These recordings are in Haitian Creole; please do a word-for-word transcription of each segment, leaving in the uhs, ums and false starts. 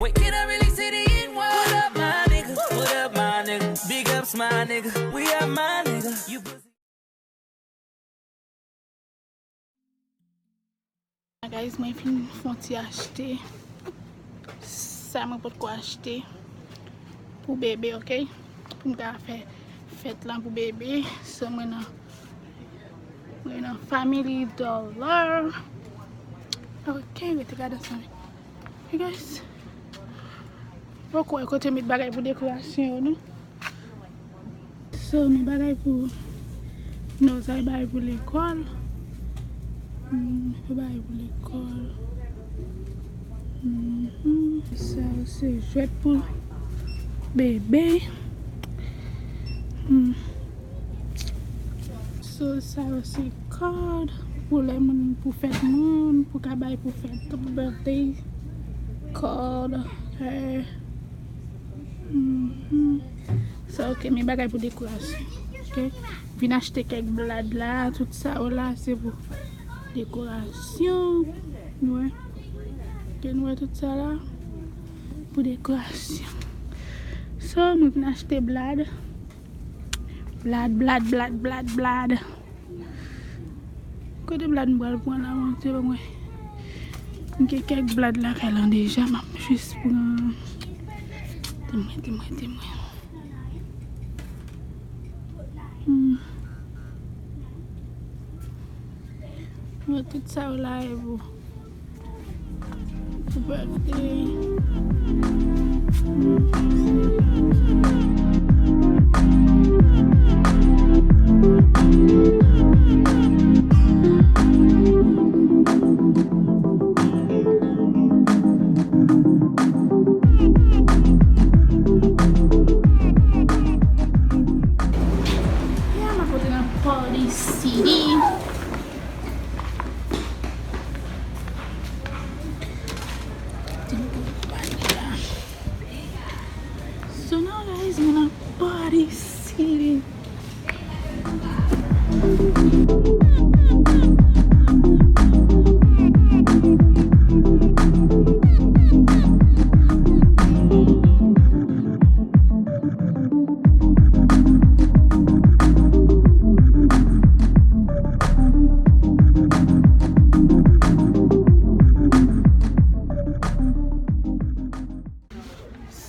Wait, can I really see the N word? What up, my nigga? What up, my nigga? Big ups, my nigga. We are my nigga. You pussy. Guys, mwen fin fè yon ti achte. Sa mwen potko achte pou bebe, ok? Pou m ka fè fèt lan pou bebe. So, mwen nan, mwen nan Family Dollar. Ok, rete gade ansanm. Hey guys. Poko wè kote met bagay pou dekorasyon yo, non? So, nou bagay pou, nou sa bagay pou lekòl. Hmm, nou bagay pou lekòl. Mhm. Sa yo se jwèt pou bebe. Hmm. So, sa yo se kòd pou lè moun, pou fèt moun, pou ka bay pou fèt, pou birthday card, ok. Mhm. Sa, ok, men bagay pou dekorasyon. Ok. Vin achte kèk blad la, tout sa yo la, se pou dekorasyon. Nou wè. Ok, nou wè tout sa la pou dekorasyon. So, mwen vin achte blad. Blad, blad, blad, blad, blad. Kote blad m pral pran la, Bondye ban mwen. M gen kèk blad lakay lan deja, m ap jis pran. Temwen, temwen, temwen. Hmm. Mwen tout sa yo la e pou Pou birthday. Yeah, m ap pote nan Party City. So now, guys, mwen nan Party City.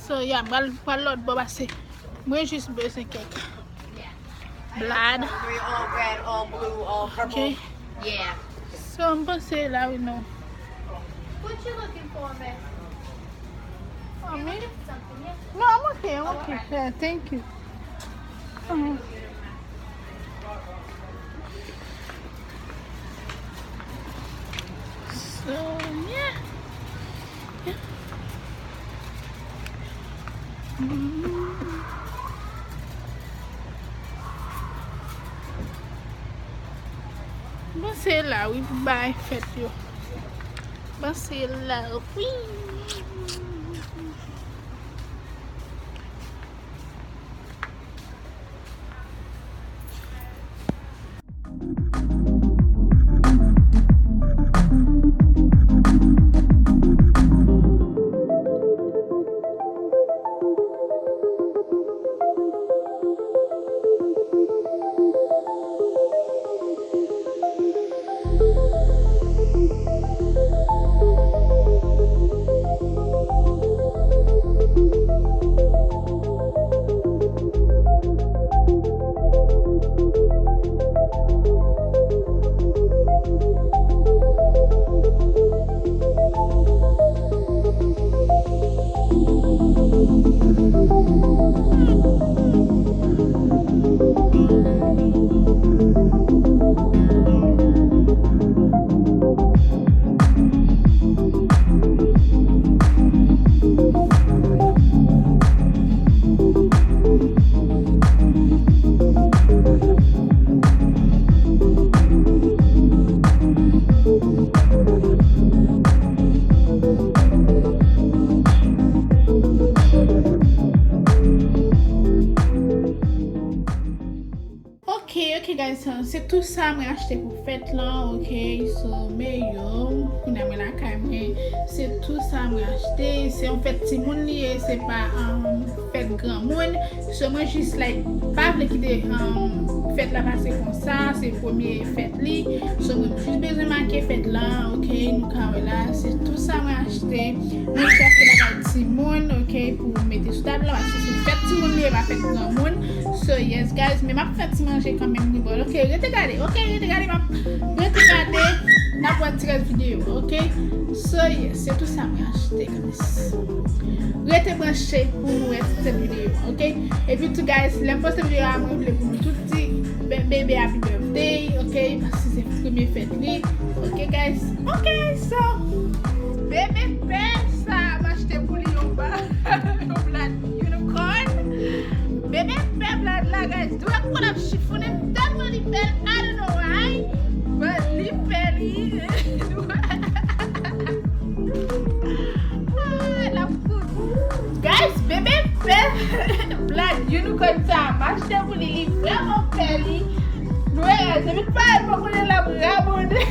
So, yeah, m pral, pral lòt bò pase. Mwen jis bezwen kèk blad. All red, all blue, all purple. Ok. Yeah. So, m panse la, wi, non. What you looking for, miss? Oh, me? Something, yeah. No, I'm okay, I'm okay. Yeah, thank you. Uh-huh. So, yeah. Yeah. Mm. Bon, se la, wi, pou bay fèt yo. Bon, se la, wi. So, se tou sa mwen achte pou fèt lan, ok? So, men yo, kounye a mwen lakay mwen, se tou sa mwen achte. Se yon fèt timoun li ye, se pa, um, fèt granmoun. So, mwen jis, like, pa vle kite, um, fèt la pase konsa, se premye fèt li. So, mwen jis bezwen make fèt lan, ok? Nou ka wè la, se tou sa mwen achte. Mwen chèche bagay timoun, ok, pou mete sou tab la, paske se fèt timoun li ye, pa fèt granmoun. So, yes, guys, men m ap fè ti manje kanmenm, wi, bòl. Ok, rete gade, ok, rete gade, m ap rete gade, n ap wè ti rès videyo, ok? So, yes, se tou sa mwen achte, guys. Rete branche pou nou wè ti rès videyo, ok? Epi tou, guys, lè m poste videyo a, mwen vle pou nou tout di, be-, bebe happy birthday, ok? Paske se premye fèt li, ok, guys? Ok, so, bebe pè sa, m achte pou li yon ba-, yon blad unicorn. Bebe pè blad la, guys. Dwèt mwen ap chifonnen m tèlman li bèl. I don't know why, but li pè li. Ah, l ap kout. Guys, bebe pè blad unicorn sa, m achte pou li, li vrèman pè li. Dwèt, depi l parèt, mwen konnen l ap rabone.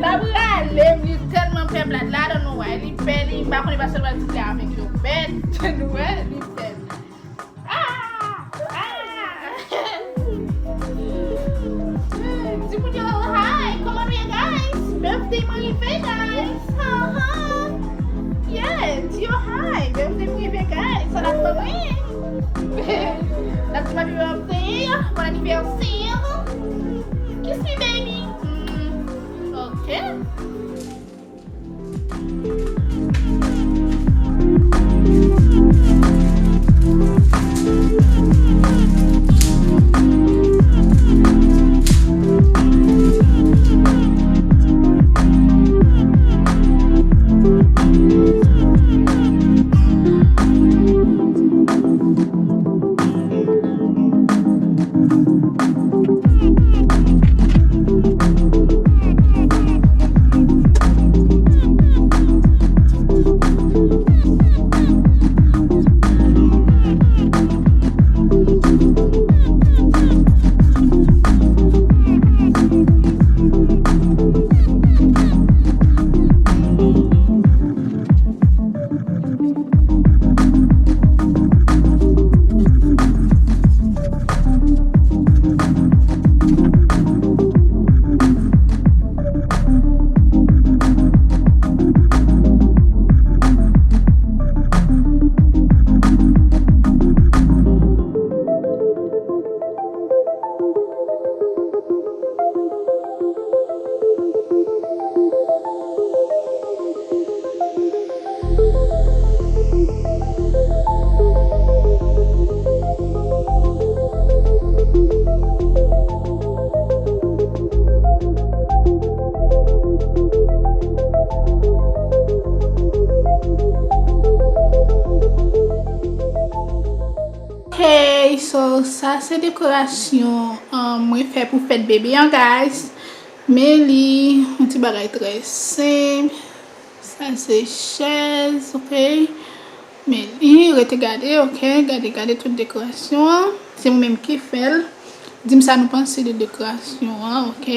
L ap rale m, li tèlman pè blad la, I don't know why. Li pè li, m pa konnen paske l pral di l avèk yon bèt. Dwèt, li pè li. Ah! Ah! Di moun yo hi, kòman nou ye, guys? Birthday mwen rive, guys. Aha. Yeah, di yo hi, birthday mwen rive, guys. Sa n ap fè mwen? N ap di m happy birthday, bon anniversaire. Kiss me, baby. Mm, ok. Hey, so sa se dekorasyon, um, mwen fè pou fèt bebe an, guys. Men li, yon ti bagay trè senp. Sa se chèz, ok? Men li, rete gade, ok? Gade, gade tout dekorasyon an. Se mwen menm ki fè l. Di m sa nou panse de dekorasyon an, ok?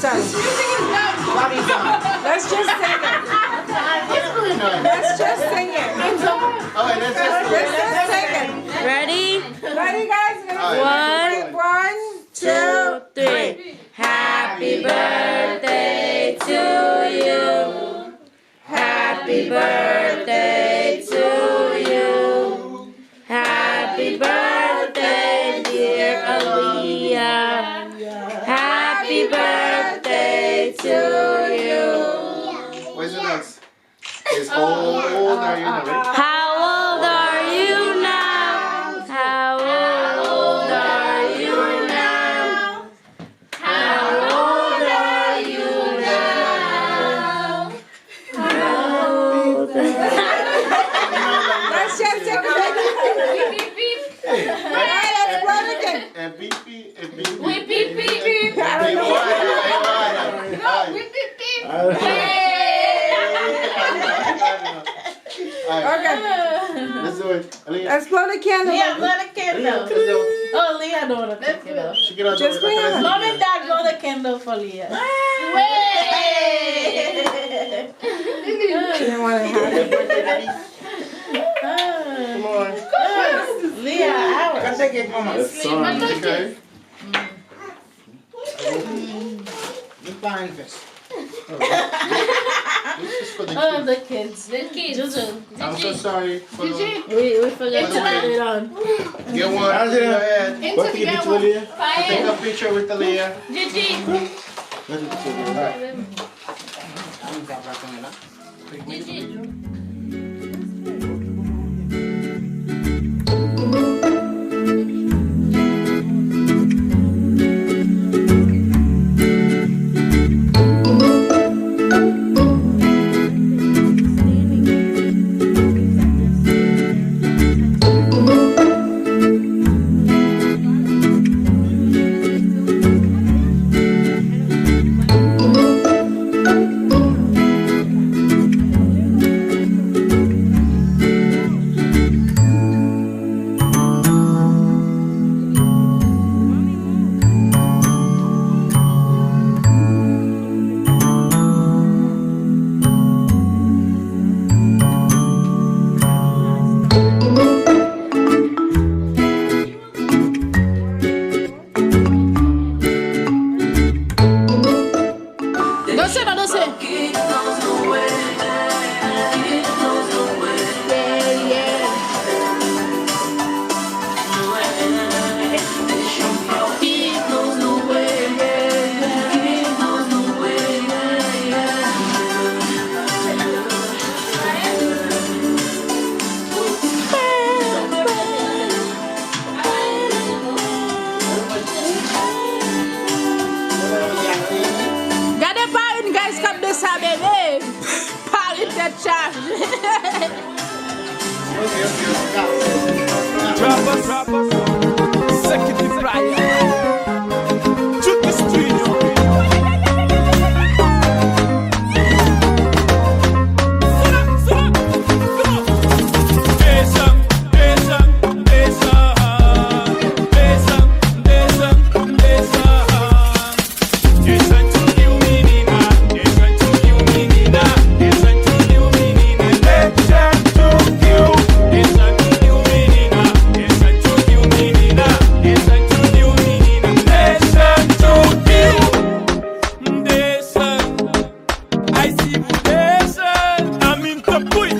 Let's just sing it. Let's just sing it. Let's just sing it. Ready? Ready, guys? One, two, three. Happy birthday to you. Happy birthday to you. Happy birthday, dear Aaliyah. Happy birthday to you. Where's the next? Is how old are you now, right? How old are you now? How old are you now? How old are you now? How old are you? Let's just take a minute. Beep, beep, beep. Hey, let's play it again. And beep, beep, and beep, beep. We beep, beep, beep. I don't know. No, we beep, beep. Hey. Okay. Let's do it. Aaliyah. Let's blow the candle. Leah, blow the candle. Leah, Leah. Oh, Leah don't want to take it off. She cannot do it. Just like bring it up. Mom and dad blow the candle for Leah. Wait. She didn't want to have it. Come on. Leah, out. Cut the cake, mama. Yes, son. Okay. Look behind first. This is for the kids. Oh, the kids. The kids. Juju. I'm so sorry for the... Gigi. We, we forgot to put it on. Get one. Go ahead. Into the get one. Take a picture with Aaliyah. Gigi. Alright. Danse, pa danse. Gade Parin, guys, k ap danse a bebe. Parin tèt chaje. Rappers, rappers, executive Brian. Juki Studio. Sit up, sit up, sit up. Desann, desann, desann. Desann, desann, desann. Desann Juki, menina. Desann Juki, menina. Desann Juki, menina. Desann Juki, menina. Desann Juki, menina. Desann Juki, menina. Desann Juki. Desann. Ay, si pou desann. Amin, tanpri.